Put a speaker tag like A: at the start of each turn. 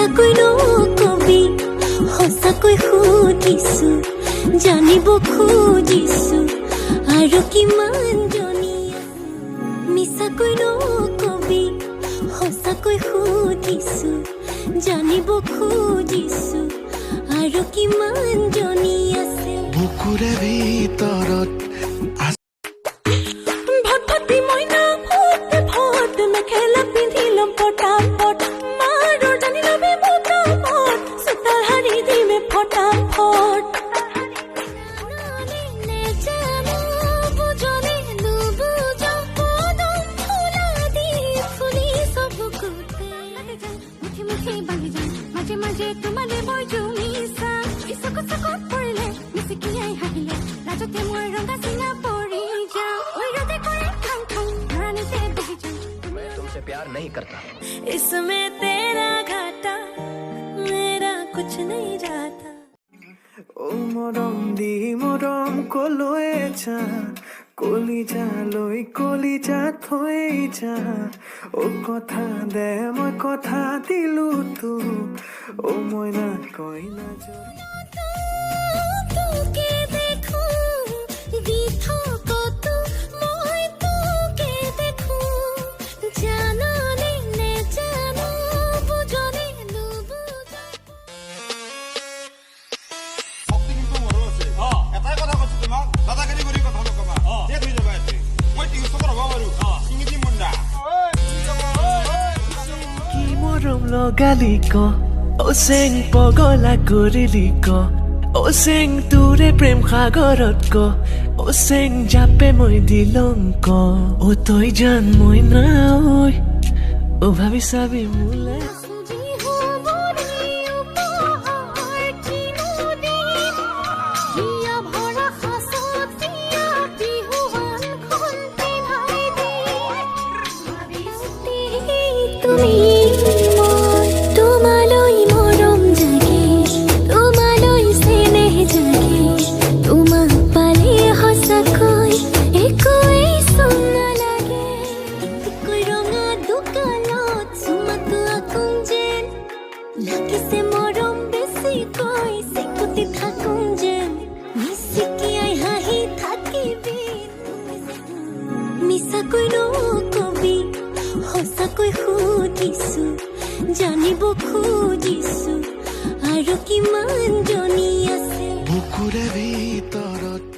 A: মিছাকৈ নকবি, সঁচাকৈ সুধিছো, জানিব খুজিছো আৰু কিমান জনী। মিছাকৈ নকবি, সঁচাকৈ সুধিছো, জানিব খুজিছো আৰু কিমান জনী আছে।
B: বুকুৰে ভিতৰত।
A: ভটভটি মইনা ভট ভট, মেখেলা পিন্ধি ল'ম ফটাফট, মাৰৰ জানি ল'বি মোটামট, চোতাল সাৰি দিমে ফটাফট। নেজানো বুজনে নুবুজ, কদম ফুলা দি ফুলি চবকুতে
C: মুঠি মুঠি বান্ধি যাম, মাজে মাজে তোমালে মই জুমি চাম। চকু চকুত পৰিলে, মিচিকিয়াই হাঁহিলে, লাজতে মই ৰঙা চিঙা পৰি যাওঁ। ঐ ৰ'দে কৰে খাং খাং, ধৰণীতে বহি যাওঁ।
D: मैं तुमसे प्यार नहीं करता।
A: इसमें तेरा घाटा, मेरा कुछ नहीं जाता।
E: ও মৰম দি মৰম কলৈ যা, কলিজা লৈ কলিজা থৈ যা। ও কথা দে, মই কথা দিলো তোক, ও মইনা কইনা জৰি।
A: তোকে দেখো দিঠকতো মই তোকে দেখো, জানানে নেজানো বুজনে নুবুজ।
F: শক্তি কিন্তু মোৰো আছে। এটাই কথা কৈছো তোমাক, দাদাগিৰি কৰি কথা নকবা। যে ধুই যাবা ইয়াতে। মই টিউচন হ'ব পাৰো, ছিঙি দিম মুণ্ডা।
E: কি মৰম লগালি ক, অ চেং পগলা কৰিলি ক, অ চেং তোৰে প্ৰেম সাগৰত ক, অ চেং জাপে মই দিলং ক, অ তই জান মই না ঐ, অ ভাবি চাবি মোলে।
A: বিহুবৰী উপহাৰ কিনো দিম, হিয়া ভৰা সাঁচতীয়া বিহুৱানখন পিন্ধাই দিম। তুমি মই তোমালৈ মৰম জাগে, তোমালৈ চেনেহ জাগে, তোমাক পালে সঁচাকৈ একোৱেই চোন নালাগে। টিকটিকৈ ৰঙা দোকানত চুমাটো আকোঁ যেন লাগিছে, মৰম বেছিকৈ চিকুটি থাকোঁ যেন, মিচিকিয়াই হাঁহি থাকিবি। মিছাকৈ নকবি, সঁচাকৈ সুধিছো, জানিব খুজিছো আৰু কিমান জনী আছে।
B: বুকুৰে ভিতৰত।